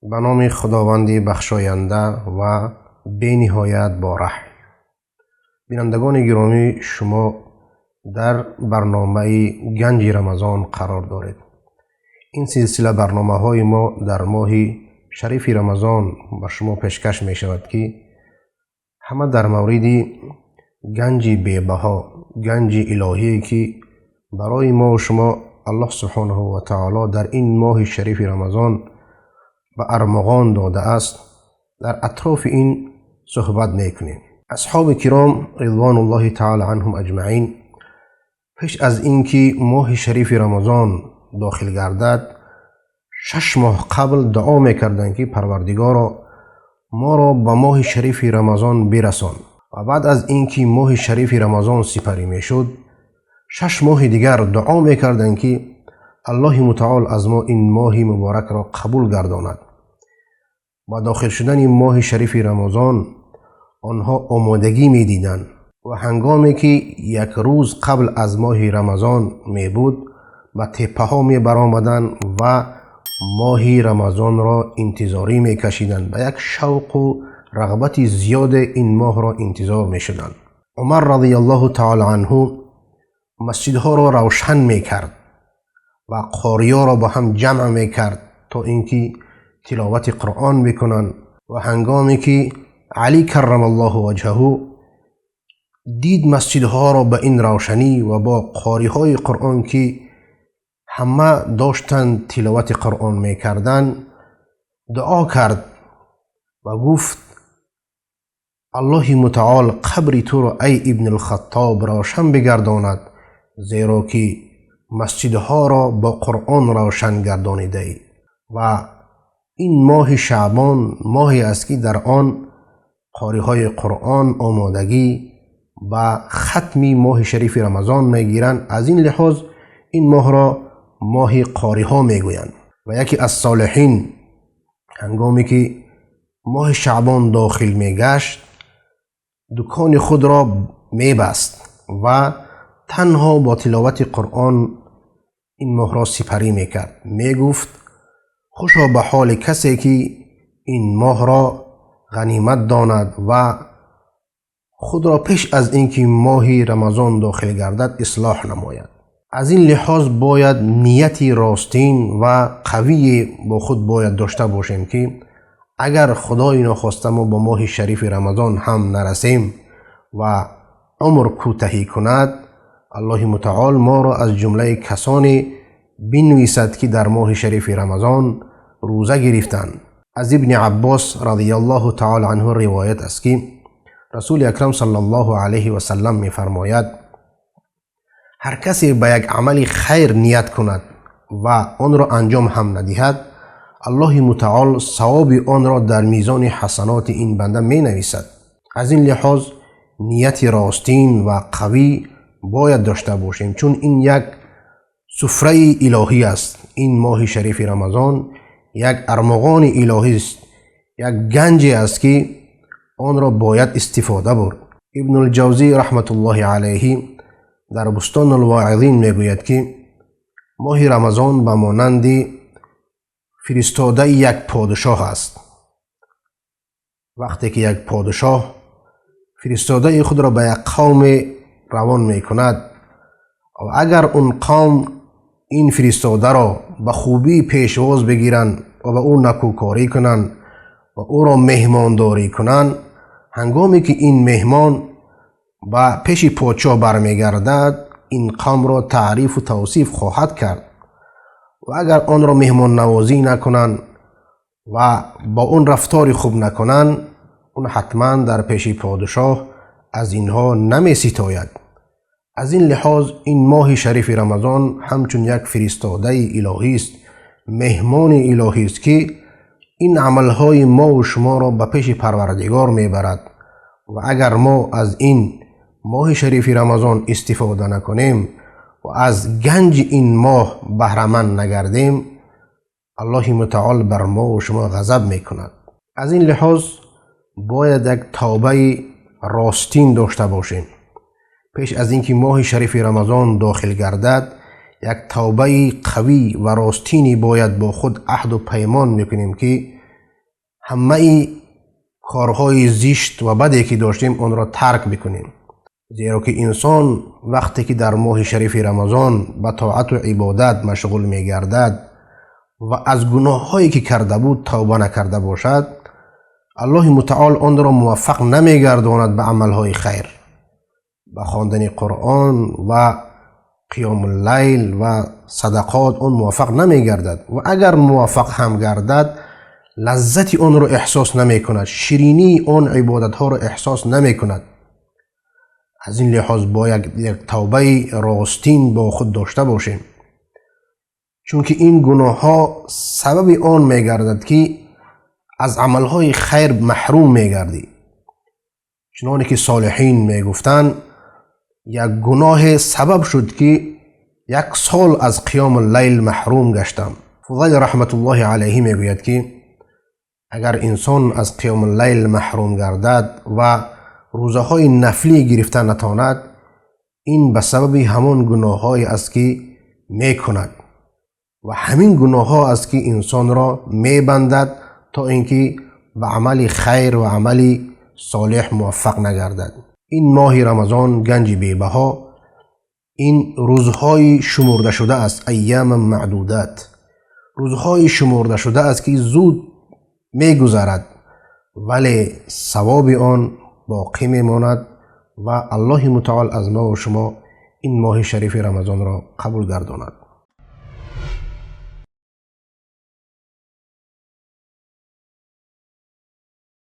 به نام خداوند بخشاینده و بی‌نهایت با رحم. بینندگان گرامی، شما در برنامه گنج رمضان قرار دارید. این سلسله برنامه های ما در ماه شریف رمضان به شما پیشکش می شود که همه در مورد گنج بی‌بها، گنج الهی که برای ما و شما الله سبحانه و تعالی در این ماه شریف رمضان به ارمغان داده است، در اطراف این صحبت میکنیم. اصحاب کرام رضوان الله تعالی عنهم اجمعین پیش از اینکه ماه شریف رمضان داخل گردد 6 ماه قبل دعا میکردند که پروردگارا ما را به ماه شریف رمضان برسان، و بعد از اینکه ماه شریف رمضان سپری میشد 6 ماه دیگر دعا میکردند که الله متعال از ما این ماه مبارک را قبول گرداند. با داخل شدن ماه شریف رمضان آنها آمادگی میدیدند و هنگامی که یک روز قبل از ماه رمضان می بود به تپه ها می برآمدند و ماه رمضان را انتظاری می کشیدند. به یک شوق و رغبت زیاد این ماه را انتظار می شدند. عمر رضی الله تعالی عنه مسجدها را روشن می کرد و قاریا را با هم جمع می کرد تا اینکه تلاوت قرآن بکنند. و هنگامی که علی کرم الله وجهه دید مسجدها را به این روشنی و با قاریهای قرآن که همه داشتند تلاوت قرآن میکردند، دعا کرد و گفت الله متعال قبر تو را ای ابن الخطاب روشن بگرداند، زیرا که مسجدها را با قرآن روشن گردانیده ای. و این ماه شعبان ماهی است که در آن قاریهای قرآن آمادگی و ختم ماه شریف رمضان میگیرند. از این لحاظ این ماه را ماه قاری ها میگویند. و یکی از صالحین هنگامی که ماه شعبان داخل میگشت دکان خود را میبست و تنها با تلاوت قرآن این ماه را سپری میکرد. میگفت خوشا به حال کسی که این ماه را غنیمت داند و خود را پیش از اینکه ماه رمضان داخل گردد اصلاح نماید. از این لحاظ باید نیتی راستین و قوی با خود باید داشته باشیم که اگر خدای ناخواسته ما با ماه شریف رمضان هم نرسیم و عمر کوتاهی کند، الله متعال ما را از جمله کسانی بنویسد که در ماه شریف رمضان روزه گرفتند. از ابن عباس رضی الله تعالی عنه روایت است که رسول اکرم صلی الله علیه و سلم می‌فرماید هر کسی به یک عمل خیر نیت کند و آن را انجام هم ندهد، الله متعال ثواب آن را در میزان حسنات این بنده می نویسد. از این لحاظ نیت راستین و قوی باید داشته باشیم، چون این یک سفره الهی است. این ماه شریف رمضان یک ارمغان الهی است، یک گنج است که آن را باید استفاده برد. ابن الجوزی رحمت الله علیه در بستان الواعظین میگوید که ماه رمضان به مانند فرستاده یک پادشاه است. وقتی که یک پادشاه فرستاده خود را به یک قوم روان میکند و اگر اون قوم این فرستاده را به خوبی پیشواز بگیرند و به او نکوکاری کنند و او را مهمانداری کنند، هنگامی که این مهمان به پیش پادشاه برمیگردد این قوم را تعریف و توصیف خواهد کرد. و اگر آن را مهمان نوازی نکنند و با اون رفتار خوب نکنند، اون حتما در پیش پادشاه از اینها نمی ستاید. از این لحاظ این ماه شریف رمضان همچون یک فرستاده الهی است، مهمان الهی است که این عملهای ما و شما را به پیش پروردگار میبرد. و اگر ما از این ماه شریف رمضان استفاده نکنیم و از گنج این ماه بهره‌مند نگردیم، الله متعال بر ما و شما غضب میکند. از این لحاظ باید یک توبه راستین داشته باشیم. پیش از اینکه ماه شریف رمضان داخل گردد یک توبه قوی و راستینی باید با خود عهد و پیمان میکنیم که همه کارهای زشت و بدی که داشتیم آن را ترک بکنیم، زیرا که انسان وقتی که در ماه شریف رمضان به طاعت و عبادت مشغول میگردد و از گناه‌هایی که کرده بود توبه نکرده باشد، الله متعال آن را موفق نمیگرداند به عملهای خیر، به خواندن قرآن و قیام اللیل و صدقات آن موفق نمیگردد و اگر موفق هم گردد لذت آن را احساس نمیکند، شیرینی آن عبادت ها را احساس نمیکند. از این لحاظ باید یک توبه راستین با خود داشته باشیم، چون که این گناه ها سبب آن میگردد که از عملهای خیر محروم میگردی. چنانکه که صالحین میگفتند یک گناه سبب شد که یک سال از قیام اللیل محروم گشتم. فضیل رحمت الله علیه میگوید که اگر انسان از قیام اللیل محروم گردد و روزه های نفلی گرفته نتواند، این به سبب همان گناه های است که میکند و همین گناه ها است که انسان را میبندد تا اینکه به عمل خیر و عمل صالح موفق نگردد. این ماه رمضان گنج بی‌بها، این روزهای شمرده شده است، ایام معدودات، روزهای شمرده شده است که زود میگذرد ولی ثواب آن باقی میماند و الله متعال از ما و شما این ماه شریف رمضان را قبول گرداند.